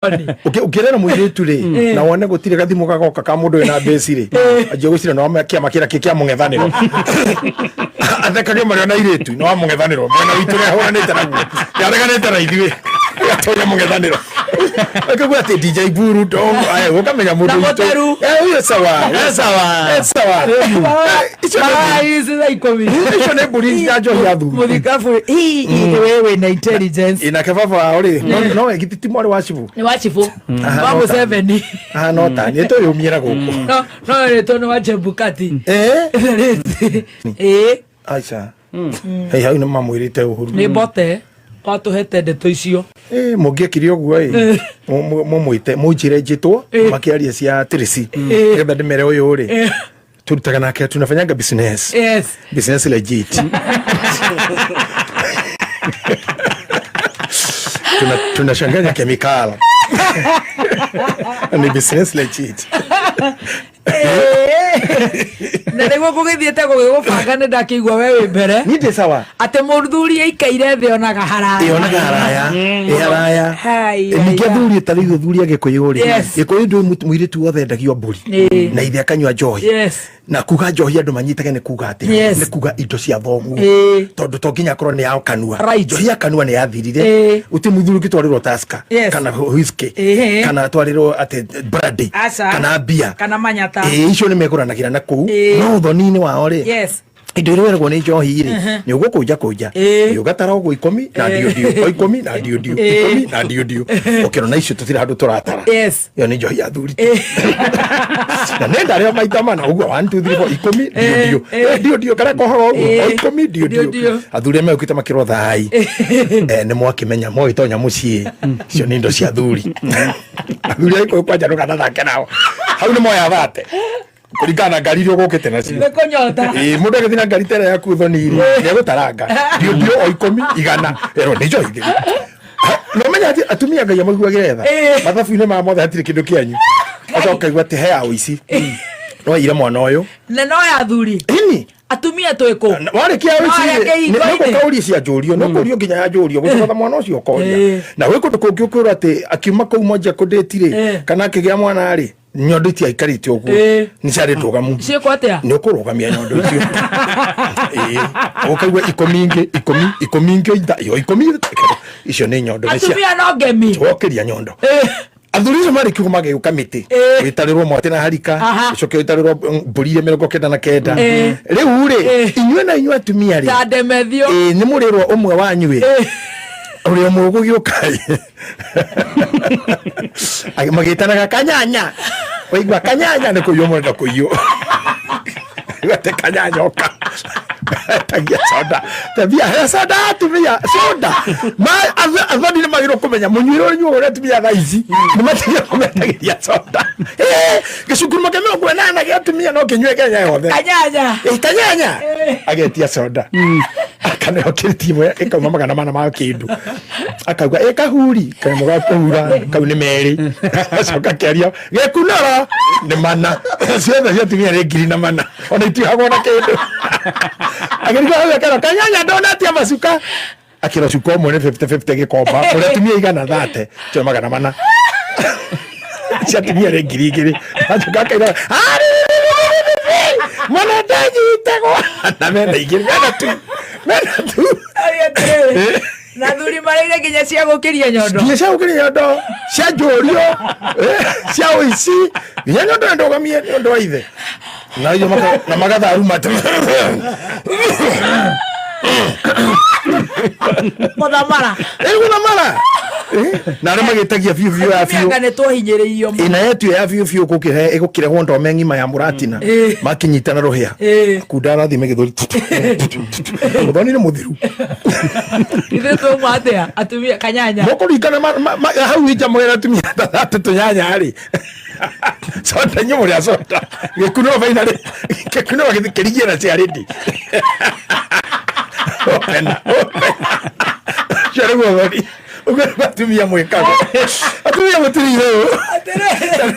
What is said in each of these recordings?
Ũkĩrera mũirĩtu rĩ, na wone gũtirĩ gathimũ gagoka ka mũndũ wĩna mbeci rĩ, anjia gwĩciria no kĩama kĩrĩa kĩ kĩa mũng'ethanĩro athekage marĩ ona airĩtu no wa mũng'ethanĩro mwena witũ nĩ ahũranĩte naguo, nĩareganĩte na ithuĩ, agatonya mũng'ethanĩro akauga atĩ DJ Buru dong aya ũkamenya mũndũ Na witũ. mũtheru. Eh, huyo sawa. Eh, sawa. Eh, sawa. Eh, icio nĩ mbũri. Ici thaa 10. Icio nĩ mbũri cia njohi ya thuri. Mũthikabu wewe wĩna intelligence. Ĩ, nake baba wao rĩ, no githĩ ti mwarĩ wa cibũ? Nĩ wa cibũ. Aha, Wa no ta- Museveni. Ah, no ta nĩ tũyũmiĩra gũkũ. No rĩtwo nĩ wa Chebukati. Eh? Ĩĩ. Aca. Hey, hau nĩ mamwĩrĩte ũhuru. Nĩ mbote watũhete ndeto icio. Eh, mũngĩekire ũguo ĩ, mũmwĩte mũnjĩre njĩtwo makĩaria cia tirisi nĩgetha ndĩmere ũyũ rĩ turutaga nake, tunafanyanga business. Business legit. Tunachanganya chemical, ni business legit. Na nĩguo gũgĩthiĩte gũgĩgũbanga nĩ ndakĩigua we wĩ mbere. Ni ndĩ sawa. Atĩ mũthuri aikaire thĩ onaga haraya. Ĩ, onaga haraya, ĩ haraya. Hai, Ĩ, ningĩ hai, athuri ta rĩu athuri a gĩkũyũ rĩ, gĩkũyũ ndũĩ mũirĩtu wothe endagio mbũri na ithe akanyua njohi. Na kuga njohi andũ manyitage nĩ kuga atĩa? Nĩ kuga indo cia thoguo, tondũ to nginya akorwo nĩ ya kanua. Njohi ya kanua nĩ yathirire. Gũtirĩ mũthuri ũngĩtwarĩrwo Tusker kana whisky kana atwarĩrwo atĩ brandy Aca. kana mbia kana manyata. Ĩ, icio nĩ megũranagĩra na kũu. No ũthoni-inĩ wao rĩ, indo iria weragwo nĩ njohi rĩ, nĩ ũgũkũnja kũnja. Nĩ ũgatara ũguo 10 na ndio ndio, o 10 na ndio ndio, 10 na ndio ndio, ũkĩrona icio tũtirĩ handũ tũratara. Ĩyo nĩ njohi ya thuri tu. Na nĩ ndarĩo maita mana ũguo, 1 2 3 4, 10 ndio ndio. Eh, ndio ndio karĩa kohaga ũguo, o 10 ndio Ndio, ndio. Ndio. Athuri arĩa megũkĩte makĩrwo thai. Eh, nĩ mwakĩmenya mwagĩtonya mũciĩ icio nĩ indo cia thuri. Athuri a Gĩkũyũ kwanja ndũkanathake nao, hau nĩ moya thate kũringana na ngari iria ũgũkĩte nacio. Nĩ kũnyota. Ĩĩ, mũndũ agĩthiĩ na ngari tera yaku thoni rĩ, nĩ egũtaranga ndio ndio o 10 100 ĩro nĩ njohi theri. No menya atĩ atumia Ngai amaiguagĩre tha. Mathabu-inĩ ma mothe hatirĩ kĩndũ kĩanyu, acoka kaigua atĩ he ũici no aire mwana ũyũ. Na no ya thuri. Ĩni. Atumia twĩkũ? Warĩkia No ũici arĩa rĩ, kĩhingo-inĩ. nĩ gũkauria cia njũrio, nĩ ũkũrio nginya ya njũrio gũcoka mwana ũcio ũkoria. Na gwĩ kũndũ kũngĩ ũkwĩrwo atĩ akiuma kũu monja kũndĩti rĩ, kana akĩgĩa mwana rĩ, nyondo itiaikarĩte ũguo. Nĩ ciarĩ ndũgamu. Ciĩkwo atĩa? Nĩ ũkũrũgamia nyondo icio. Ĩĩ, ũkaigua 10 ingĩ, 10, 10 ingĩ ita yo 10, icio nĩ nyondo nĩ cia Atumia no ngemi. wokĩria nyondo. Athuri acio marĩ kiugo magĩũka mĩtĩ, wĩtarĩrwo mwatĩ na harika, ũcoke wĩtarĩrwo mbũri iria 99. Rĩu rĩ, inyuĩ na inyuĩ atumia rĩ, ta ndemethio. Ĩĩ, nĩ mũrĩrwo ũmwe wanyu ĩ ũrĩa ũmwe ũgũgĩũka ĩ. Magĩtanaga kanyanya, waigua kanyanya nĩ kũiywo mũrenda kũiywo. Ate kanyanya oka tagia soda, tabia he soda atumia soda ma athoni nĩ magĩrĩirwo kũmenya mũnyuĩre ũrĩa nyuagwo nĩ atumia thaa ici, nĩ matigĩrwo kũmetagĩria soda. Eh, gĩcukuru kĩa 80 gĩa atumia no kĩnyue Kenya yothe. Kanyanya. Eh, kanyanya agetia soda, akaneo kĩriti ĩmwe ĩkauma 400 ma kĩndũ, akauga ĩ kahuri kanyamũ ga kũhura kau nĩ merĩ, acoka akĩaria gĩkunoro nĩ mana, ciothe cia atumia nĩ ngiri na mana, ona itiuhagwo na kĩndũ. Agĩriga hau akera kanyanya ndonatia macuka, akĩra cuka ũmwe nĩ 50 50 gĩkomba, kũrĩ atumia 130 cio 400, cia atumia nĩ 2000. Acoka akaira mwana ndanyitagwo na mena igĩrĩ, mena tu, mena tu. Aria atĩrĩrĩ, na thuri marĩire nginya cia gũkĩria nyondo. Nginya cia gũkĩria nyondo cia njũrio, cia ũici, nginya nyondo nĩ ndũgamie nĩ ũndũ wa ithe na icio na magatharuma atĩ Mũthamara. Ĩ, gũthamara. Na arĩa magĩtagia biũ biũ ya biũ. Anga nĩ twahinyĩrĩirio mũno. Ĩna yetu ya biũ biũ gũkĩre ĩgũkĩrehwo ndome ng'ima ya mũratina, makinyitana rũhĩa, kunda arathime gĩthũri, mũthoni nĩ mũthiru. Ithuĩ twauma atĩa atumia kanyanya? Mũkũringana hau inja mwĩra atumia atĩ tũnyanya rĩ, soda inyuĩ mũrĩa soda gĩkunũro bainarĩ gĩkunũro kĩrigie na ciarĩndi opena opena, ũcio nĩguo ũthoni. Ũguo nĩguo atumia mwĩkaga. Atumia mũtirĩ irũũ.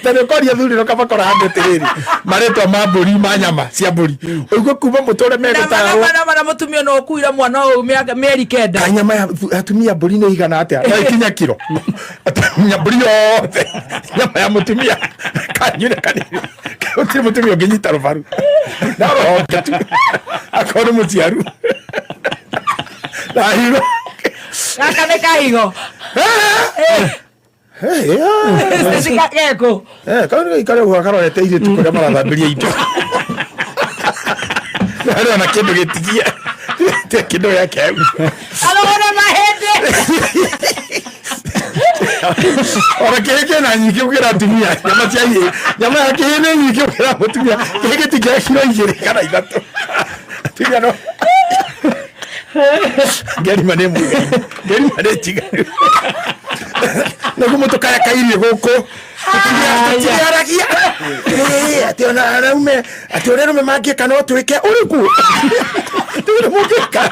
Ta nĩ ũkoria thuri no kabakora handũ atĩrĩrĩ, marĩtwa ma mbũri ma nyama cia mbũri. Ũigue kuma mũtũre megũtarwo. Na mũtumia no ũkuire mwana ũyũ mĩeri 9. Kaĩ nyama ya atumia mbũri nĩ igana atĩa? No ĩkinya kiro. Atumia mbũri yothe nyama ya mũtumia kanyure kanini. Gũtirĩ mũtumia ũngĩnyita rũbaru. No rũhonge tu. Akorwo nĩ mũciaru. Na higo. Gaka nĩ kahigo. Geko. Kau nĩ gaikare ũguo karorete airĩtu kũrĩa marathambĩria indo. Harĩ ona kĩndũ gĩtigie. Gĩtirĩ kĩndũ gĩake hau. Arona mahĩndĩ. Ona kĩhĩ kĩna nyingĩ gũkĩra atumia. Nyama cia ihĩĩ. Nyama ya kĩhĩ nĩ nyingĩ gũkĩra mũtumia. Kĩhĩ gĩtingĩra kiro 2 kana 3. Atumia no. Ngerima nĩ mũiganu. Ngerima nĩ njiganu. Nĩguo mũtũkaya kairio gũkũ. Tũtiaragia. Atĩ ona araume, atĩ ũrĩa arũme mangĩka no twĩke ũrĩkũ. Tũrĩ mũngĩka.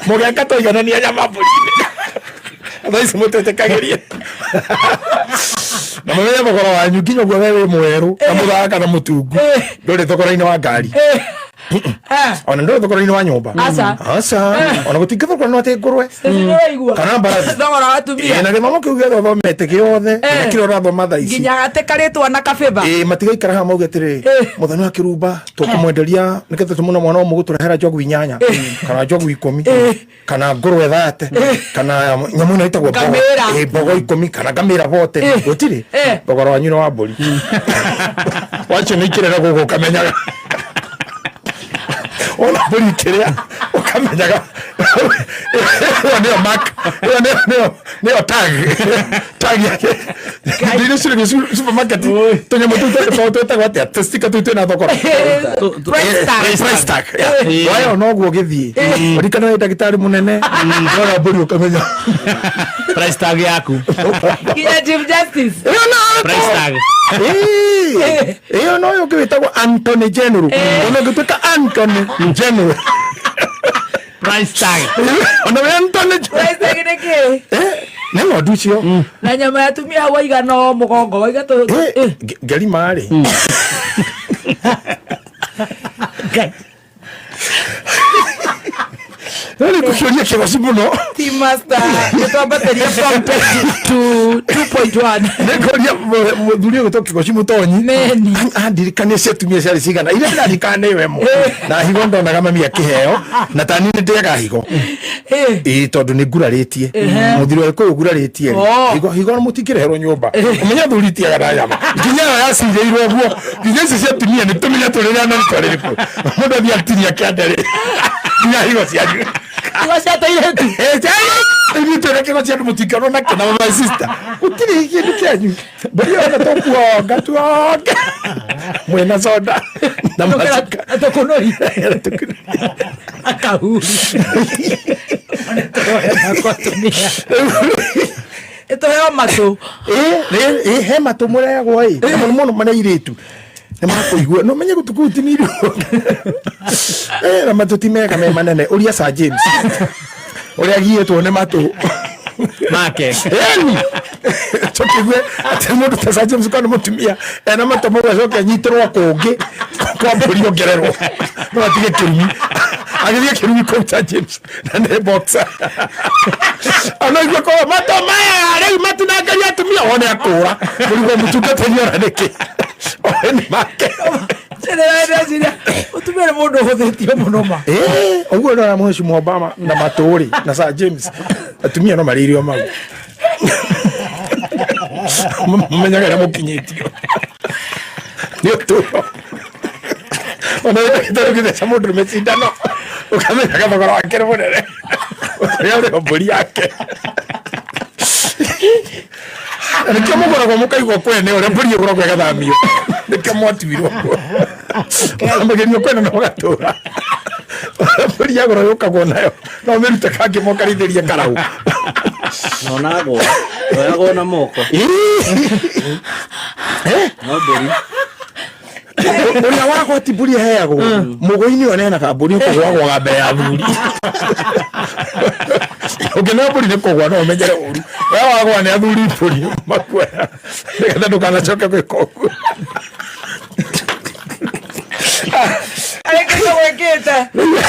Mũgeka tũiganania nyama mbũri-inĩ. Thaa ici mũtwĩtĩkagĩrie. Na mũmenye thogora wanyu nginya ũguo we wĩ mwerũ na mũthaka na mũtungu. Ndũrĩ thogora-inĩ wa ngari. Ona ndũrĩ thogora-inĩ wa nyũmba. Aca. Aca. Ona gũtingĩthogora no atĩ ngũrwe. Nĩũraigua. Kana mbarathi. Thogora wa atumia. Ĩ, na gĩthomo kĩu gĩothe ũthomete gĩothe na kĩrĩa ũrathoma thaa ici. Nginya atĩ karĩtwa na kabĩba. Ĩ, matigaikara haha mauge atĩrĩrĩ, mũthoni wa kĩrumba tũkũmwenderia nĩgetha tũmũne mwana ũmwe gũtũrehera njogu 8 kana njogu 10 kana ngũrwe 30 kana nyamũ ĩno ĩtagwo mbogo. Ngamĩra. Ĩ, mbogo 10 kana ngamĩra bote. Gũtirĩ. Thogora wanyu nĩ wa mbũri. Wacio nĩ ikĩrera gũkũ ũkamenyaga. Ona mbũri ikĩrĩa ũkamenyaga. Ĩyo nĩyo mark, ĩyo nĩyo tag. Tag yake. Indo iria cirĩ supermarket tũnyamũ tũu twĩtagwo twĩtagwo atĩa? Tũstika tũu twĩna thogora. Price tag. Price tag. Yeah. Wayo noguo ũgĩthiĩ. Ũririkana wĩ ndagĩtarĩ mũnene. Wona mbũri ũkamenya. Price tag yaku. Nginya Chief Justice. Ĩyo no Price tag. Ĩyo no ũyũ ũngĩ wĩtagwo Anthony General. Ona ũngĩtuĩka Anthony General. Price tag. Ona wĩ Anthony General. Price tag nĩ kĩĩ? Nĩ ng'ondu icio. Na nyama ya atumia hau waiga no mũgongo waiga tũ. Ngerima rĩ. No nĩ ngũkĩũria kĩgoci mũno. Team Master nĩ twambatĩria from 20 to 2.1. Nĩ ngũria mũthuri ũyũ gwĩtwo Kĩgoci Mũtonyi. Meni. Andirikanie cia atumia ciarĩ cigana. Iria ndĩraririkana nĩ ĩyo ĩmwe. Na higo ndonaga mami akĩheo na tani nĩ ndĩaga higo. Ĩĩ tondũ nĩ ngurarĩtie. Mũthuri wa Gĩkũyũ ngurarĩtie. Higo higo mũtingĩreherwo nyũmba. Ũmenye athuri itiaga na nyama. Nginya ĩyo yacirĩirwo ũguo. Nginya ici cia atumia nĩ tũmenye tũrĩrĩa na rĩtwa rĩrĩkũ. Mũndũ athiĩ atinia kĩande rĩ. Nginya higo cianyu. Higo cia tũirĩtu. Ithuĩ twĩna kĩgo cia andũ mũtingĩonwo nakĩo na my sister. Gũtirĩ kĩndũ kĩanyu. Mbũri yothe tũkuonga tuonge. Mwĩna soda na macuka. Tũkũnũri. Akahuri. Ĩtũheo matũ. Ĩ he matũ mũrehagwo ĩ. Na mũno mũno marĩ airĩtu. Nĩ makũigua. No menye gũtũ kũu ti nĩirio. Na matũ ti mega me manene. Ũria Sir James. Ũrĩa agiĩtwo nĩ matũ. Make. Ĩni. Tũkĩgue atĩ mũndũ ta Sir James kana mũtumia ena matũ mau acoke anyitĩrwo kũngĩ kwa mbũri ongererwo. No atige kĩrumi. Agĩthiĩ kĩrumi kũu Sir James na nĩ boxer. Ona igue kwa matũ maya rĩu matinangaria atumia wone akũra. Mũrigo mũtungatĩri ona nĩkĩ. One nĩ make. Mũtumia nĩ mũndũ ũhũthĩtio mũno ma. Ũguo ndona Mheshimiwa Obama na matũ rĩ na Sir James atumia no marĩ irio mau. Mũmenyaga ĩrĩa mũkinyĩtio. Nĩ ũtũro. Ona ndagĩtarĩ ũgĩtheca mũndũ rũme cindano ũkamenyaga thogora wake nĩ mũnene. Ũrĩa ũrĩ mbũri yake. Na nĩkĩo mũgũragwo mũkaigwo kwene ũrĩa mbũri ĩgũragwo ĩgathamio. Nĩkĩo mwatuirwo ũguo. Ũthamagĩrio kwene na ũgatũra. Mbũri yagũrwo yũkagwo nayo no ũmĩrute kangĩ mokarĩithĩrie karaũ. Na onagwo oyagwo na moko. No mbũri. Ũrĩa wagwati mbũri aheagwo mũgũi-inĩ ũyũ aneanaga mbũri ũkũgwagwaga mbere ya athuri. Ũngĩneo mbũri nĩ kũgwa no ũmenyere ũru. We wagwa nĩ athuri mbũri makuoya nĩgetha ndũkanacoke gwĩka ũguo. Arĩkĩte gwĩkĩte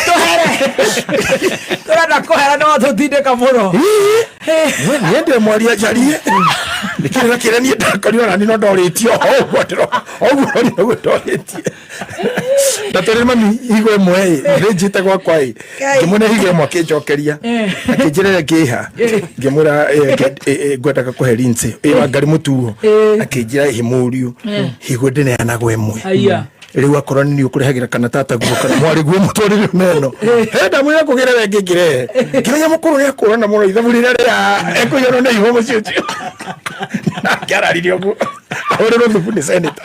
tũhere, tũrenda kũhera no tũtindĩka mũno. Niĩ ndĩ mwaria njarie nĩkĩrĩra kĩrĩa niĩ ndakorirwo nani no ndorĩtio o ũguo o ũguo ũguo ndorĩtie na tũrĩ mami higo ĩmwe ĩ thĩnjĩte gwakwa ĩ ngĩmwĩra higo ĩmwe akĩnjokeria akĩnjĩra ngĩha ngĩmwĩra ngwendaga kũhe Lindsay ĩ Wangari mũtuo akĩnjĩra ĩ mũriũ higo ndĩneanagwo ĩmwe. Aya. Rĩu akorwo nĩ ũkũrehagĩra kana tataguo kana mwarĩguo mũtwarĩre meno he ndamwĩra kũgĩra we ngĩngĩrehe ngĩmenya mũkũrũ nĩ akũrana mũno ithabu rĩrĩa rĩa ekũiyũrwo nĩ iho mũciĩ ũcio nake araririe ũguo ahũrĩrwo thubu nĩ senator.